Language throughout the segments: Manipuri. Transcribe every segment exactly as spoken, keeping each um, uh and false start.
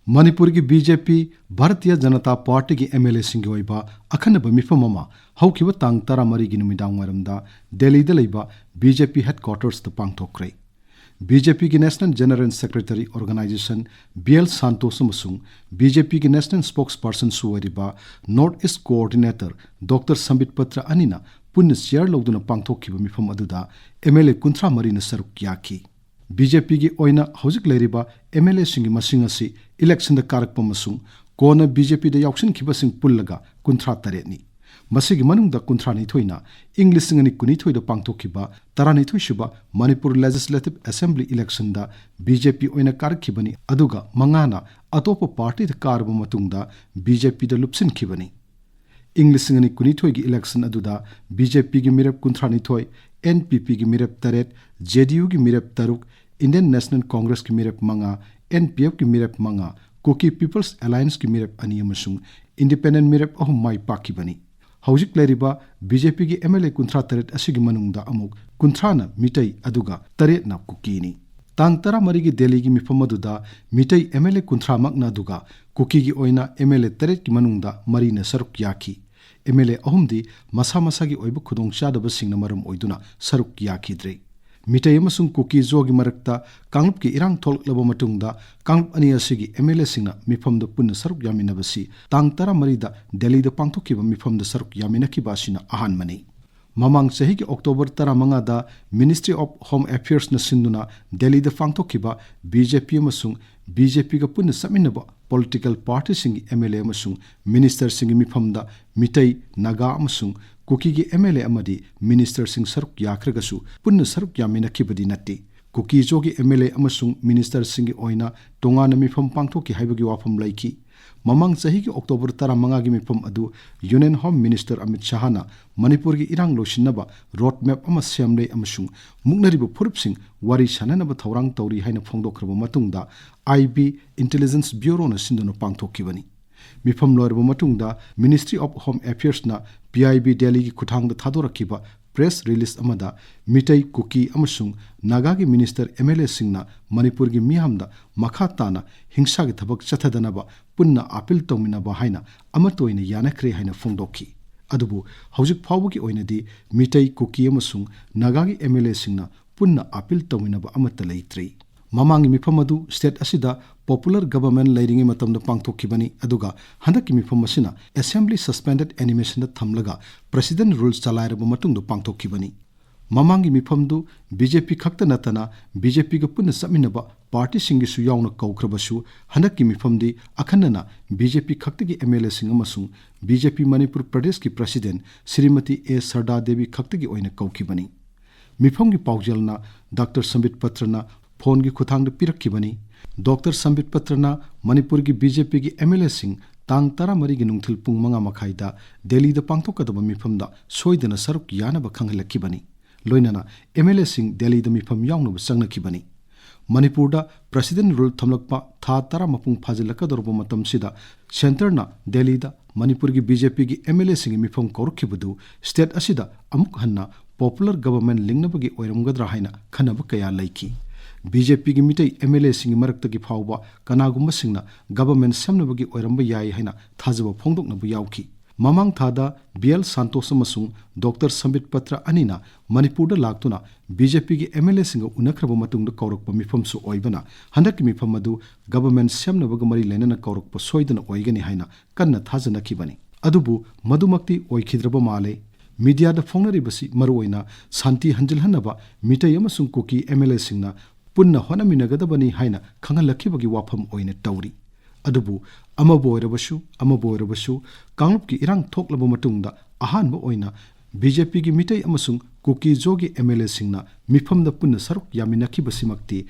ꯃꯅꯤꯄꯨꯔꯒꯤ ꯕꯤ ꯖꯦ ꯄꯤ, ꯚꯥꯔꯇꯤꯌ ꯖꯅꯇꯥ ꯄꯥꯔꯇꯤꯒꯤ ꯑꯦꯝ ꯑꯦꯜ ꯑꯦꯁꯤꯡꯒꯤ ꯑꯣꯏꯕ ꯑꯈꯟꯅꯕ ꯃꯤꯐꯝ ꯑꯃ ꯍꯧꯈꯤꯕ ꯇꯥꯡ ꯇꯔꯥꯃꯔꯤꯒꯤ ꯅꯨꯃꯤꯗꯥꯡ ꯋꯥꯏꯔꯝꯗ ꯗꯦꯜꯂꯤꯗ ꯂꯩꯕ ꯕꯤ ꯖꯦ ꯄꯤ ꯍꯦꯗꯀ꯭ꯋꯥꯔꯇꯔꯁꯇ ꯄꯥꯡꯊꯣꯛꯈ꯭ꯔꯦ꯫ ꯕꯤ ꯖꯦ ꯄꯤꯒꯤ national general secretary organization B L Santosh ꯑꯃꯁꯨꯡ ꯕꯤ ꯖꯦ ꯄꯤꯒꯤ ꯅꯦꯁꯅꯦꯜ ꯁ꯭ꯄꯣꯛꯁ ꯄꯔꯁꯟꯁꯨ ꯑꯣꯏꯔꯤꯕ north east coordinator doctor Sambit Patra ꯑꯅꯤꯅ ꯄꯨꯟꯅ ꯆꯤꯌꯔ ꯂꯧꯗꯨꯅ ꯄꯥꯡꯊꯣꯛꯈꯤꯕ ꯃꯤꯐꯝ ꯑꯗꯨꯗ ꯑꯦꯝ ꯑꯦꯜ ꯑꯦ ꯀꯨꯟꯊ꯭ꯔꯥ ꯃꯔꯤꯅ ꯁꯔꯨꯛ ꯌꯥꯈꯤ꯫ ꯕꯤ ꯖꯦ ꯄꯤꯒꯤ ꯑꯣꯏꯅ ꯍꯧꯖꯤꯛ ꯂꯩꯔꯤꯕ ꯑꯦꯝ ꯑꯦꯜ ꯑꯦꯁꯤꯡꯒꯤ ꯃꯁꯤꯡ ꯑꯁꯤ ꯏꯂꯦꯛꯁꯟꯗ ꯀꯥꯔꯛꯄ ꯑꯃꯁꯨꯡ ꯀꯣꯟꯅ ꯕꯤ ꯖꯦ ꯄꯤꯗ ꯌꯥꯎꯁꯤꯟꯈꯤꯕꯁꯤꯡ ꯄꯨꯜꯂꯒ ꯀꯨꯟꯊ꯭ꯔꯥ ꯇꯔꯦꯠꯅꯤ꯫ ꯃꯁꯤꯒꯤ ꯃꯅꯨꯡꯗ ꯀꯨꯟꯊ꯭ꯔꯥ ꯅꯤꯊꯣꯏꯅ ꯏꯪ ꯂꯤꯁꯤꯡ ꯑꯅꯤ ꯀꯨꯟꯅꯤꯊꯣꯏꯗ ꯄꯥꯡꯊꯣꯛꯈꯤꯕ ꯇꯔꯥꯅꯤꯊꯣꯏ ꯁꯨꯕ ꯃꯅꯤꯄꯨꯔ ꯂꯦꯖꯤꯁꯂꯦꯇꯤꯚ ꯑꯦꯁꯦꯝꯕ꯭ꯂꯤ ꯏꯂꯦꯛꯁꯟꯗ ꯕꯤ ꯖꯦ ꯄꯤ ꯑꯣꯏꯅ ꯀꯥꯔꯛꯈꯤꯕꯅꯤ, ꯑꯗꯨꯒ ꯃꯉꯥꯅ ꯑꯇꯣꯞꯄ ꯄꯥꯔꯇꯤꯗ ꯀꯥꯔꯕ ꯃꯇꯨꯡꯗ ꯕꯤ ꯖꯦ ꯄꯤꯗ ꯂꯨꯞꯁꯤꯟꯈꯤꯕꯅꯤ꯫ ꯏꯪ ꯂꯤꯁꯤꯡ ꯑꯅꯤ ꯀꯨꯟꯅꯤꯊꯣꯏꯒꯤ ꯏꯂꯦꯛꯁꯟ ꯑꯗꯨꯗ ꯕꯤ ꯖꯦ ꯄꯤꯒꯤ ꯃꯤꯔꯦꯞ ꯀꯨꯟꯊ꯭ꯔꯥꯅꯤꯊꯣꯏ, ꯑꯦꯟ ꯄꯤ ꯄꯤꯒꯤ ꯃꯤꯔꯦꯞ ꯇꯔꯦꯠ, ꯖꯦ ꯗꯤ ꯌꯨꯒꯤ ꯃꯤꯔꯦꯞ ꯇꯔꯨꯛ, ꯏꯟꯗꯤꯌꯟ ꯅꯦꯁꯅꯦꯜ ꯀꯣꯡꯒ꯭ꯔꯦꯁꯀꯤ ꯃꯤꯔꯦꯞ ꯃꯉꯥ, ꯑꯦꯟ ꯄꯤ ꯑꯦꯐꯀꯤ ꯃꯤꯔꯦꯞ ꯃꯉꯥ, ꯀꯨꯀꯤ ꯄꯤꯄꯜꯁ ꯑꯦꯂꯥꯌꯟꯁꯀꯤ ꯃꯤꯔꯦꯞ ꯑꯅꯤ ꯑꯃꯁꯨꯡ ꯏꯟꯗꯤꯄꯦꯟꯗꯦꯟ ꯃꯤꯔꯦꯞ ꯑꯍꯨꯝ ꯃꯥꯏ ꯄꯥꯛꯈꯤꯕꯅꯤ꯫ ꯍꯧꯖꯤꯛ ꯂꯩꯔꯤꯕ ꯕꯤ ꯖꯦ ꯄꯤꯒꯤ ꯑꯦꯝ ꯑꯦꯜ ꯑꯦ ꯀꯨꯟꯊ꯭ꯔꯥ ꯇꯔꯦꯠ ꯑꯁꯤꯒꯤ ꯃꯅꯨꯡꯗ ꯑꯃꯨꯛ ꯀꯨꯟꯊ꯭ꯔꯥꯅ ꯃꯤꯇꯩ, ꯑꯗꯨꯒ ꯇꯔꯦꯠꯅ ꯀꯨꯀꯤꯅꯤ꯫ ꯇꯥꯡ ꯇꯔꯥꯃꯔꯤꯒꯤ ꯗꯦꯜꯂꯤꯒꯤ ꯃꯤꯐꯝ ꯑꯗꯨꯗ ꯃꯤꯇꯩ ꯑꯦꯝ ꯑꯦꯜ ꯑꯦ ꯀꯨꯟꯊ꯭ꯔꯥꯃꯛꯅ, ꯑꯗꯨꯒ ꯀꯨꯀꯤꯒꯤ ꯑꯣꯏꯅ ꯑꯦꯝ ꯑꯦꯜ ꯑꯦ ꯇꯔꯦꯠꯀꯤ ꯃꯅꯨꯡꯗ ꯃꯔꯤꯅ ꯁꯔꯨꯛ ꯌꯥꯈꯤ꯫ ꯑꯦꯝ ꯑꯦꯜ ꯑꯦ ꯑꯍꯨꯝꯗꯤ ꯃꯁꯥ ꯃꯁꯥꯒꯤ ꯑꯣꯏꯕ ꯈꯨꯗꯣꯡꯆꯥꯗꯕꯁꯤꯡꯅ ꯃꯔꯝ ꯑꯣꯏꯗꯨꯅ ꯁꯔꯨꯛ ꯌꯥꯈꯤꯗ꯭ꯔꯦ꯫ ꯃꯤꯇꯩ ꯑꯃꯁꯨꯡ ꯀꯨꯀꯤ ꯖꯣꯒꯤ ꯃꯔꯛꯇ ꯀꯥꯡꯂꯨꯞꯀꯤ ꯏꯔꯥꯡ ꯊꯣꯛꯂꯛꯂꯕ ꯃꯇꯨꯡꯗ ꯀꯥꯡꯂꯨꯞ ꯑꯅꯤ ꯑꯁꯤꯒꯤ ꯑꯦꯝ ꯑꯦꯜ ꯑꯦꯁꯤꯡꯅ ꯃꯤꯐꯝꯗ ꯄꯨꯟꯅ ꯁꯔꯨꯛ ꯌꯥꯃꯤꯟꯅꯕꯁꯤ ꯇꯥꯡ ꯇꯔꯥꯃꯔꯤꯗ ꯗꯦꯜꯂꯤꯗ ꯄꯥꯡꯊꯣꯛꯈꯤꯕ ꯃꯤꯐꯝꯗ ꯁꯔꯨꯛ ꯌꯥꯃꯤꯟꯅꯈꯤꯕ ꯑꯁꯤꯅ ꯑꯍꯥꯟꯕꯅꯤ꯫ ꯃꯃꯥꯡ ꯆꯍꯤꯒꯤ ꯑꯣꯛꯇꯣꯕꯔ ꯇꯔꯥꯃꯉꯥꯗ Ministry of Home Affairsꯅ ꯁꯤꯟꯗꯨꯅ ꯗꯦꯜꯂꯤꯗ ꯄꯥꯡꯊꯣꯛꯈꯤꯕ ꯕꯤ ꯖꯦ ꯄꯤ ꯑꯃꯁꯨꯡ ꯕꯤ ꯖꯦ ꯄꯤꯒ ꯄꯨꯟꯅ ꯆꯠꯃꯤꯟꯅꯕ ꯄꯣꯂꯤꯇꯤꯀꯦꯜ ꯄꯥꯔꯇꯤꯁꯤꯡꯒꯤ ꯑꯦꯝ ꯑꯦꯜ ꯑꯦ ꯑꯃꯁꯨꯡ ꯃꯤꯅꯤꯁꯇꯔꯁꯤꯡꯒꯤ ꯃꯤꯐꯝꯗ ꯃꯤꯇꯩ, ꯅꯥꯒꯥ ꯑꯃꯁꯨꯡ ꯀꯨꯀꯤꯒꯤ ꯑꯦꯝ ꯑꯦꯜ ꯑꯦ ꯑꯃꯗꯤ ꯃꯤꯅꯤꯁꯇꯔꯁꯤꯡ ꯁꯔꯨꯛ ꯌꯥꯈ꯭ꯔꯒꯁꯨ, ꯄꯨꯟꯅ ꯁꯔꯨꯛ ꯌꯥꯃꯤꯟꯅꯈꯤꯕꯗꯤ ꯅꯠꯇꯦ꯫ ꯀꯨꯀꯤ ꯖꯣꯒꯤ ꯑꯦꯝ ꯑꯦꯜ ꯑꯦ ꯑꯃꯁꯨꯡ ꯃꯤꯅꯤꯁꯇꯔꯁꯤꯡꯒꯤ ꯑꯣꯏꯅ ꯇꯣꯉꯥꯟꯅ ꯃꯤꯐꯝ ꯄꯥꯡꯊꯣꯛꯈꯤ ꯍꯥꯏꯕꯒꯤ ꯋꯥꯐꯝ ꯂꯩꯈꯤ꯫ ꯃꯃꯥꯡ ꯆꯍꯤꯒꯤ ꯑꯣꯛꯇꯣꯕꯔ ꯇꯔꯥꯃꯉꯥꯒꯤ ꯃꯤꯐꯝ ꯑꯗꯨ ꯌꯨꯅꯤꯌꯟ ꯍꯣꯝ ꯃꯤꯅꯤꯁꯇꯔ ꯑꯃꯤꯠ ꯁꯥꯍꯅ ꯃꯅꯤꯄꯨꯔꯒꯤ ꯏꯔꯥꯡ ꯂꯣꯏꯁꯤꯟꯅꯕ ꯔꯣꯗ ꯃꯦꯞ ꯑꯃ ꯁꯦꯝꯂꯦ ꯑꯃꯁꯨꯡ ꯃꯨꯛꯅꯔꯤꯕ ꯐꯨꯔꯨꯞꯁꯤꯡ ꯋꯥꯔꯤ ꯁꯥꯅꯅꯕ ꯊꯧꯔꯥꯡ ꯇꯧꯔꯤ ꯍꯥꯏꯅ ꯐꯣꯡꯗꯣꯛꯈ꯭ꯔꯕ ꯃꯇꯨꯡꯗ, ꯑꯥꯏ ꯕꯤ ꯏꯟꯇꯦꯂꯤꯖꯦꯟꯁ ꯕ꯭ꯌꯨꯔꯣꯅ ꯁꯤꯟꯗꯨꯅ ꯄꯥꯡꯊꯣꯛꯈꯤꯕꯅꯤ꯫ ꯃꯤꯐꯝ ꯂꯣꯏꯔꯕ ꯃꯇꯨꯡꯗ Ministry of Home Affairsꯅ ꯄꯤ ꯑꯥꯏ ꯕꯤ ꯗꯦꯜꯂꯤꯒꯤ ꯈꯨꯠꯊꯥꯡꯗ ꯊꯥꯗꯣꯔꯛꯈꯤꯕ ꯄ꯭ꯔꯦꯁ ꯔꯤꯂꯤꯖ ꯑꯃꯗ ꯃꯤꯇꯩ, ꯀꯨꯀꯤ ꯑꯃꯁꯨꯡ ꯅꯥꯒꯥꯒꯤ ꯃꯤꯅꯤꯁꯇꯔ, ꯑꯦꯝ ꯑꯦꯜ ꯑꯦꯁꯤꯡꯅ ꯃꯅꯤꯄꯨꯔꯒꯤ ꯃꯤꯌꯥꯝꯗ ꯃꯈꯥ ꯇꯥꯅ ꯍꯤꯡꯁꯥꯒꯤ ꯊꯕꯛ ꯆꯠꯊꯗꯅꯕ ꯄꯨꯟꯅ ꯑꯥꯄꯤꯜ ꯇꯧꯃꯤꯟꯅꯕ ꯍꯥꯏꯅ ꯑꯃꯠꯇ ꯑꯣꯏꯅ ꯌꯥꯅꯈ꯭ꯔꯦ ꯍꯥꯏꯅ ꯐꯣꯡꯗꯣꯛꯈꯤ꯫ ꯑꯗꯨꯕꯨ ꯍꯧꯖꯤꯛ ꯐꯥꯎꯕꯒꯤ ꯑꯣꯏꯅꯗꯤ ꯃꯤꯇꯩ, ꯀꯨꯀꯤ ꯑꯃꯁꯨꯡ ꯅꯥꯒꯥꯒꯤ ꯑꯦꯝ ꯑꯦꯜ ꯑꯦꯁꯤꯡꯅ ꯄꯨꯟꯅ ꯑꯥꯄꯤꯜ ꯇꯧꯃꯤꯟꯅꯕ ꯑꯃꯠꯇ ꯂꯩꯇ꯭ꯔꯤ꯫ ꯃꯃꯥꯡꯒꯤ ꯃꯤꯐꯝ ꯑꯗꯨ ꯁ꯭ꯇꯦꯠ ꯑꯁꯤꯗ ꯄꯣꯄꯨꯂꯔ ꯒꯚꯔꯟꯃꯦꯟꯠ ꯂꯩꯔꯤꯉꯩ ꯃꯇꯝꯗ ꯄꯥꯡꯊꯣꯛꯈꯤꯕꯅꯤ, ꯑꯗꯨꯒ ꯍꯟꯗꯛꯀꯤ ꯃꯤꯐꯝ ꯑꯁꯤꯅ ꯑꯦꯁꯦꯝꯕ꯭ꯂꯤ ꯁꯁꯄꯦꯟꯗꯦꯗ ꯑꯦꯅꯤꯃꯦꯁꯟꯗ ꯊꯝꯂꯒ ꯄ꯭ꯔꯦꯁꯤꯗꯦꯟꯠ ꯔꯨꯜ ꯆꯂꯥꯏꯔꯕ ꯃꯇꯨꯡꯗ ꯄꯥꯡꯊꯣꯛꯈꯤꯕꯅꯤ꯫ ꯃꯃꯥꯡꯒꯤ ꯃꯤꯐꯝꯗꯨ ꯕꯤ ꯖꯦ ꯄꯤ ꯈꯛꯇ ꯅꯠꯇꯅ ꯕꯤ ꯖꯦ ꯄꯤꯒ ꯄꯨꯟꯅ ꯆꯠꯃꯤꯟꯅꯕ ꯄꯥꯔꯇꯤꯁꯤꯡꯒꯤꯁꯨ ꯌꯥꯎꯅ ꯀꯧꯈ꯭ꯔꯕꯁꯨ, ꯍꯟꯗꯛꯀꯤ ꯃꯤꯐꯝꯗꯤ ꯑꯈꯟꯅꯅ ꯕꯤ ꯖꯦ ꯄꯤ ꯈꯛꯇꯒꯤ ꯑꯦꯝ ꯑꯦꯜ ꯑꯦꯁꯤꯡ ꯑꯃꯁꯨꯡ ꯕꯤ ꯖꯦ ꯄꯤ ꯃꯅꯤꯄꯨꯔ ꯄ꯭ꯔꯗꯦꯁꯀꯤ ꯄ꯭ꯔꯦꯁꯤꯗꯦꯟꯠ ꯁ꯭ꯔꯤꯃꯇꯤ ꯑꯦ ꯁꯔꯗꯥ ꯗꯦꯕꯤ ꯈꯛꯇꯒꯤ ꯑꯣꯏꯅ ꯀꯧꯈꯤꯕꯅꯤ꯫ ꯃꯤꯐꯝꯒꯤ ꯄꯥꯎꯖꯦꯜꯅ ꯗꯥꯛꯇꯔ ꯁꯝꯕꯤꯠ ꯄꯇ꯭ꯔꯅ ꯐꯣꯟꯒꯤ ꯈꯨꯠꯊꯥꯡꯗ ꯄꯤꯔꯛꯈꯤꯕꯅꯤ꯫ ꯗꯥꯛꯇꯔ ꯁꯝꯕꯤꯠ ꯄꯇ꯭ꯔꯅ ꯃꯅꯤꯄꯨꯔꯒꯤ ꯕꯤ ꯖꯦ ꯄꯤꯒꯤ ꯑꯦꯝ ꯑꯦꯜ ꯑꯦꯁꯤꯡ ꯇꯥꯡ ꯇꯔꯥꯃꯔꯤꯒꯤ ꯅꯨꯡꯊꯤꯜ ꯄꯨꯡ ꯃꯉꯥ ꯃꯈꯥꯏꯗ ꯗꯦꯜꯂꯤꯗ ꯄꯥꯡꯊꯣꯛꯀꯗꯕ ꯃꯤꯐꯝꯗ ꯁꯣꯏꯗꯅ ꯁꯔꯨꯛ ꯌꯥꯅꯕ ꯈꯪꯍꯜꯂꯛꯈꯤꯕꯅꯤ꯫ ꯂꯣꯏꯅꯅ ꯑꯦꯝ ꯑꯦꯜ ꯑꯦꯁꯤꯡ ꯗꯦꯜꯂꯤꯗ ꯃꯤꯐꯝ ꯌꯥꯎꯅꯕ ꯆꯪꯅꯈꯤꯕꯅꯤ꯫ ꯃꯅꯤꯄꯨꯔꯗ ꯄ꯭ꯔꯦꯁꯤꯗꯦꯟꯠ ꯔꯨꯜ ꯊꯝꯂꯛꯄ ꯊꯥ ꯇꯔꯥ ꯃꯄꯨꯡ ꯐꯥꯖꯤꯜꯂꯛꯀꯗꯧꯔꯕ ꯃꯇꯝꯁꯤꯗ ꯁꯦꯟꯇꯔꯅ ꯗꯦꯜꯂꯤꯗ ꯃꯅꯤꯄꯨꯔꯒꯤ ꯕꯤ ꯖꯦ ꯄꯤꯒꯤ ꯑꯦꯝ ꯑꯦꯜ ꯑꯦꯁꯤꯡꯒꯤ ꯃꯤꯐꯝ ꯀꯧꯔꯛꯈꯤꯕꯗꯨ ꯁ꯭ꯇꯦꯠ ꯑꯁꯤꯗ ꯑꯃꯨꯛ ꯍꯟꯅ ꯄꯣꯄꯨꯂꯔ ꯒꯚꯔꯟꯃꯦꯟꯠ ꯂꯤꯡꯅꯕꯒꯤ ꯑꯣꯏꯔꯝꯒꯗ꯭ꯔꯥ ꯍꯥꯏꯅ ꯈꯟꯅꯕ ꯀꯌꯥ ꯂꯩꯈꯤ꯫ ꯕꯤ ꯖꯦ ꯄꯤꯒꯤ ꯃꯤꯇꯩ ꯑꯦꯝ ꯑꯦꯜ ꯑꯦꯁꯤꯡꯒꯤ ꯃꯔꯛꯇꯒꯤ ꯐꯥꯎꯕ ꯀꯅꯥꯒꯨꯝꯕꯁꯤꯡꯅ ꯒꯚꯔꯟꯃꯦꯟꯠ ꯁꯦꯝꯅꯕꯒꯤ ꯑꯣꯏꯔꯝꯕ ꯌꯥꯏ ꯍꯥꯏꯅ ꯊꯥꯖꯕ ꯐꯣꯡꯗꯣꯛꯅꯕ ꯌꯥꯎꯈꯤ꯫ ꯃꯃꯥꯡ ꯊꯥꯗ ꯕꯤ ꯑꯦꯜ ꯁꯥꯟꯇꯣꯁ ꯑꯃꯁꯨꯡ ꯗꯥꯛꯇꯔ ꯁꯝꯕꯤꯠ ꯄꯇ꯭ꯔ ꯑꯅꯤꯅ ꯃꯅꯤꯄꯨꯔꯗ ꯂꯥꯛꯇꯨꯅ ꯕꯤ ꯖꯦ ꯄꯤꯒꯤ ꯑꯦꯝ ꯑꯦꯜ ꯑꯦꯁꯤꯡꯒ ꯎꯅꯈ꯭ꯔꯕ ꯃꯇꯨꯡꯗ ꯀꯧꯔꯛꯄ ꯃꯤꯐꯝꯁꯨ ꯑꯣꯏꯕꯅ, ꯍꯟꯗꯛꯀꯤ ꯃꯤꯐꯝ ꯑꯗꯨ ꯒꯚꯔꯟꯃꯦꯟꯠ ꯁꯦꯝꯅꯕꯒ ꯃꯔꯤ ꯂꯩꯅꯅ ꯀꯧꯔꯛꯄ ꯁꯣꯏꯗꯅ ꯑꯣꯏꯒꯅꯤ ꯍꯥꯏꯅ ꯀꯟꯅ ꯊꯥꯖꯅꯈꯤꯕꯅꯤ꯫ ꯑꯗꯨꯕꯨ ꯃꯗꯨꯃꯛꯇꯤ ꯑꯣꯏꯈꯤꯗ꯭ꯔꯕ ꯃꯥꯜꯂꯦ꯫ ꯃꯤꯗꯤꯌꯥꯗ ꯐꯣꯡꯅꯔꯤꯕꯁꯤ ꯃꯔꯨꯑꯣꯏꯅ ꯁꯥꯟꯇꯤ ꯍꯟꯖꯤꯜꯍꯟꯅꯕ ꯃꯤꯇꯩ ꯑꯃꯁꯨꯡ ꯀꯨꯀꯤ ꯑꯦꯝ ꯑꯦꯜ ꯑꯦꯁꯤꯡꯅ ꯄꯨꯟꯅ ꯍꯣꯠꯅꯃꯤꯟꯅꯒꯗꯕꯅꯤ ꯍꯥꯏꯅ ꯈꯪꯍꯜꯂꯛꯈꯤꯕꯒꯤ ꯋꯥꯐꯝ ꯑꯣꯏꯅ ꯇꯧꯔꯤ꯫ ꯑꯗꯨꯕꯨ ꯑꯃꯕꯨ ꯑꯣꯏꯔꯕꯁꯨ, ꯑꯃꯕꯨ ꯑꯣꯏꯔꯕꯁꯨ, ꯀꯥꯡꯂꯨꯞꯀꯤ ꯏꯔꯥꯡ ꯊꯣꯛꯂꯕ ꯃꯇꯨꯡꯗ ꯑꯍꯥꯟꯕ ꯑꯣꯏꯅ ꯕꯤ ꯖꯦ ꯄꯤꯒꯤ ꯃꯤꯇꯩ ꯑꯃꯁꯨꯡ ꯀꯨꯀꯤ ꯖꯣꯒꯤ ꯑꯦꯝ ꯑꯦꯜ ꯑꯦꯁꯤꯡꯅ ꯃꯤꯐꯝꯗ ꯄꯨꯟꯅ ꯁꯔꯨꯛ ꯌꯥꯃꯤꯟꯅꯈꯤꯕꯁꯤꯃꯛꯇꯤ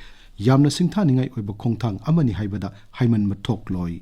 ꯌꯥꯝꯅ ꯁꯤꯡꯊꯥꯅꯤꯡꯉꯥꯏ ꯑꯣꯏꯕ ꯈꯣꯡꯊꯥꯡ ꯑꯃꯅꯤ ꯍꯥꯏꯕꯗ ꯍꯥꯏꯃꯟꯕ ꯊꯣꯛꯂꯣꯏ꯫